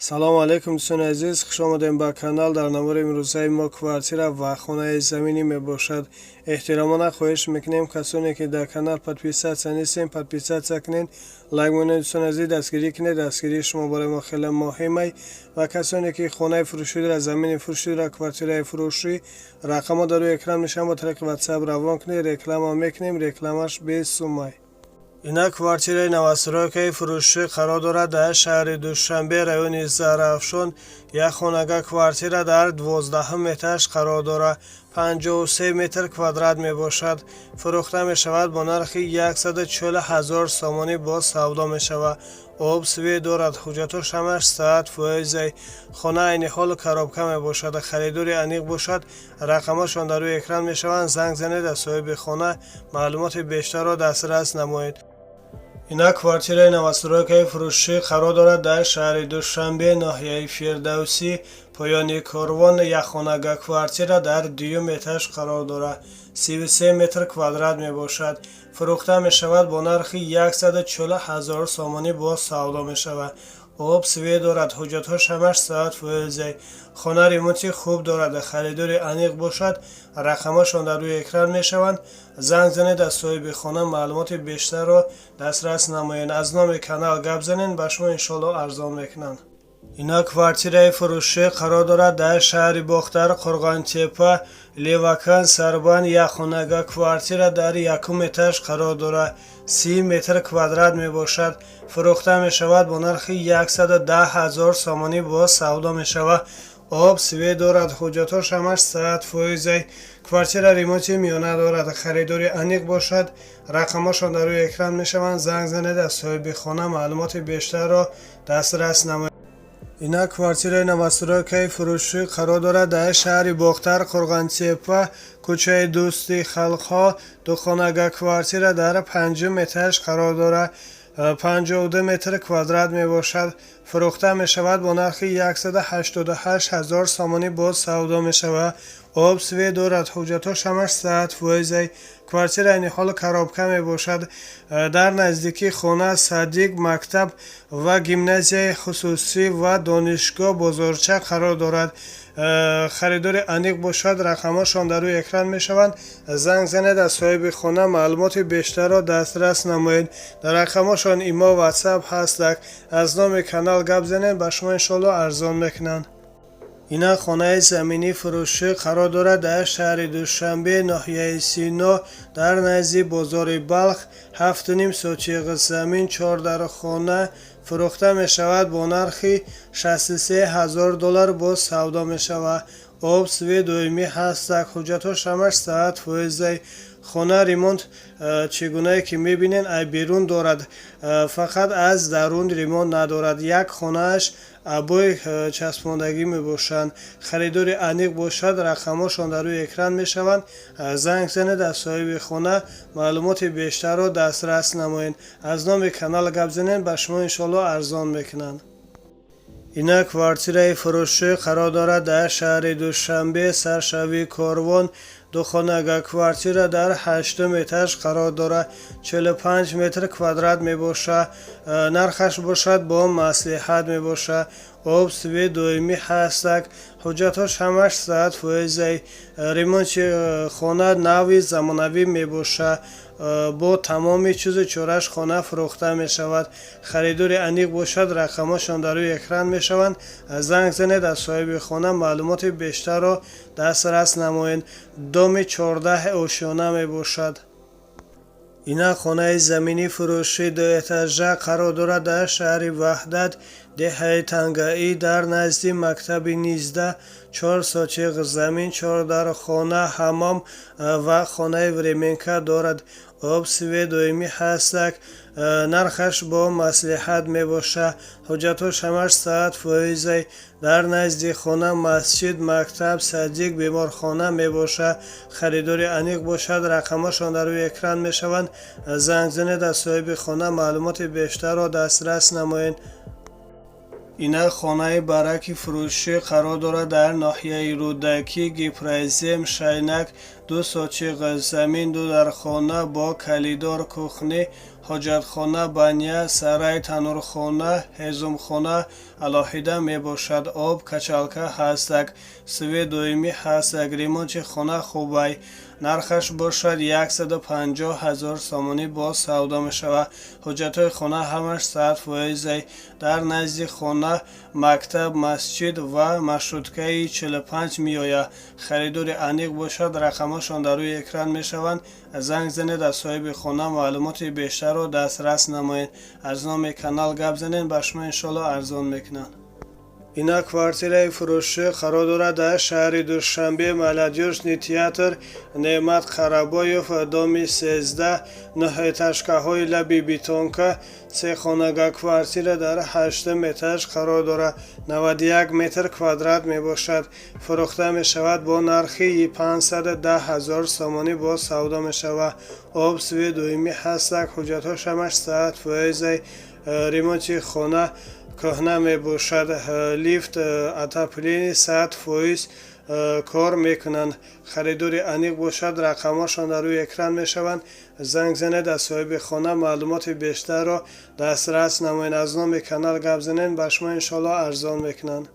Салому алейкум, дӯстони азиз, хуш омадем ба канал. Дар навори имрӯзаи мо квартира ва хонаи заминӣ мебошад. Эҳтиромона хоҳиш мекунем, касоне ки дар канал подписаться нестем, подписаться кунед, лайк монед. Дӯстони азиз, дастгирӣ кунед, дастгирии шумо барои мо хеле муҳимай. Ва касоне ки хонаи фурӯширо, замини фурӯширо, квартираи фурӯшӣ, рақамҳо дар рӯи экран мешаванд, ба тариқи WhatsApp равон кунед, реклама мекунем, рекламаш бесумай. Инак, квартираи новостройкаи фурӯшӣ қарор дорад дар шаҳри Душанбе, райони Зарафшон. Як хонага квартира дар 12-ҳум этаж қарор дорад, 53 метр квадрат мебошад. Фурӯхта мешавад бо нархи 140 ҳазор сомонӣ, боз савдо мешавад. Об, свет дорад, ҳуҷҷатош ҳамаш 100%. Хона айни ҳол коробка мебошад. Харидори аниқ бошад, рақамҳошон дар рӯи экран мешаванд, занг занед, аз соҳиби хона маълумоти бештарро дастрас намоед. Инак, квартираи новостройкаи фурӯшӣ қарор дорад дар шаҳри Душанбе, ноҳияи Фирдавсӣ, поёни Корвон. Якхонага квартира дар дуюм этаж қарор дорад, 33 метр квадрат мебошад. Фурӯхта мешавад бо нархи 140 ҳазор сомонӣ, боз савдо мешавад. Об, свет дорад, ҳуҷҷатҳош ҳамаш 100%. Хона ремонти хуб дорад. Харидори аниқ бошад, рақамҳошон дар рӯи экран мешаванд, занг занед, аз соҳиби хона маълумоти бештарро дастрас намоед. Аз номи канал гап занед, ба шумо иншоалло арзон мекунанд. Инак, квартираи фурӯшӣ қарор дорад дар шаҳри Бохтар, Қурғонтеппа, Левакан, Сарбанд. Якхонага квартира дар якум этаж қарор дорад, 30 метр квадрат мебошад. Фурӯхта мешавад бо нархи 110 ҳазор сомонӣ, боз савдо мешавад. Об, свет дорад, ҳуҷҷатҳош ҳамаш 100%. Квартира ремонти миёна дорад. Харидори аниқ бошад, рақамҳошон дар рӯи экран мешаванд, занг занед, аз соҳиби хона маълумоти бештарро дастрас намоед. Инак, квартираи новостройкаи фурӯшӣ қарор дорад дар шаҳри Бохтар, Қурғонтеппа, кӯчаи Дӯсти халқҳо. Духонага квартира дар панҷум этаж қарор дорад, 52 метр квадрат мебошад. Фурӯхта мешавад бо нархи 188 ҳазор сомонӣ, боз савдо мешавад. Об, свет дорад, ҳуҷҷатҳош ҳамаш 100%. Квартира айни ҳол коробка мебошад. Дар наздикии хона садик, мактаб ва гимназияи хусусӣ ва донишгоҳ, бозорча қарор дорад. Харидори аниқ бошад, рақамҳошон дар рӯи экран мешаванд, занг занед, аз соҳиби хона маълумоти бештарро дастрас намоед. Дар рақамҳошон имо, WhatsApp ҳастак. Аз номи канал гап занед, ба шумо иншоалло арзон мекунанд. Инак, хонаи заминӣ фурӯшӣ қарор дорад дар шаҳри Душанбе, ноҳияи Сино, дар назди бозори Балх. 7,5 сотиғ замин, чордархона. Фурӯхта мешавад бо нархи 63 ҳазор доллар, боз савдо мешавад. Об, свет доимӣ ҳастак, ҳуҷҷатҳош ҳамаш 100%. Хона ремонт, чӣ гунае ки мебинед, ай берун дорад, фақат аз дарун ремонт надорад. Як хонааш обои часпондагӣ мебошанд. Харидори аниқ бошад, рақамҳошон дар рӯи экран мешаванд, занг занед, аз соҳиби хона маълумоти бештарро дастрас намоед. Аз номи канал гап занед, ба шумо иншоалло арзон мекунанд. Инак, квартираи фурӯшӣ қарор дорад дар шаҳри Душанбе, саршавии Корвон. Духонага квартира дар ҳаштум этаж қарор дорад, 45 метр квадрат мебошад. Нархаш бошад бо маслиҳат мебошад. Об, свет доимӣ ҳастак, ҳуҷҷатҳош ҳамаш 100%. Ремонти хона нави замонавӣ мебошад. Бо тамоми чизу чораш хона фурӯхта мешавад. Харидори аниқ бошад, рақамҳошон дар рӯи экран мешаванд, занг занед, аз соҳиби хона маълумоти бештарро дастрас намоед. Доми 14, ошёна мебошад. Инак, хонаи заминӣ фурӯшӣ дуэтажа қарор дорад дар шаҳри Ваҳдат, деҳаи Тангаӣ, дар назди мактаби 19. 4 сотиғ замин, чордархона, ҳаммом ва хонаи временка дорад. Об, свет доимӣ ҳастак. Нархаш бо маслиҳат мебошад, ҳуҷҷатҳош ҳамаш 100%. Дар назди хона масҷид, мактаб, садик, беморхона мебошад. Харидори аниқ бошад, рақамҳошон дар рӯи экран мешаванд, занг занед, аз соҳиби хона маълумоти бештарро дастрас намоед. Инак, хонаи бараки фурӯшӣ қарор дорад дар ноҳияи Рӯдакӣ, Гипрозем, Шайнак. 2 сотиғ замин, ду дархона бо коридор, кухня, Ҳоҷатхона, баня, сарай, танурхона, ҳезумхона алоҳида мебошад. Об, качалка ҳастак, свет доимӣ ҳастак. Ремонти хона хубай. Нархаш бошад 150 000 сомонӣ, боз савдо мешавад. Ҳуҷҷатҳои хона ҳамаш 100%-ай. Дар назди хона мактаб, масҷид ва маршруткаи 45 меояд. Харидори аниқ бошад, рақамҳошон дар рӯи экран мешаванд. Занг занед, аз соҳиби хона маълумоти бештарро дастрас намоед. Аз номи канал гап занед, ба шумо иншоалло арзон мекунанд. Ина квартираи фурӯшӣ қарор дорад дар шаҳри Душанбе, Молодёжный театр, Неъмат Қарабоев, доми 13, нӯҳэтажкаҳои лаби бетонка. Се хонага квартира дар ҳаштум этаж қарор дорад, 91 метр квадрат мебошад. Фурӯхта мешавад бо нархи 510 000 сомонӣ, боз савдо мешавад. Об, свет доимӣ ҳастак. Ҳуҷҷатҳош ҳамаш 100%-ай. Ремонти хона кӯҳна мебошад. Лифт, отопление 100% кор мекунанд. Харидори аниқ бошад, рақамҳошон дар рӯи экран мешаванд. Занг занед, аз соҳиби хона маълумоти бештарро дастрас намоед. Аз номи канал гап занед, ба шумо иншоалло арзон мекунанд.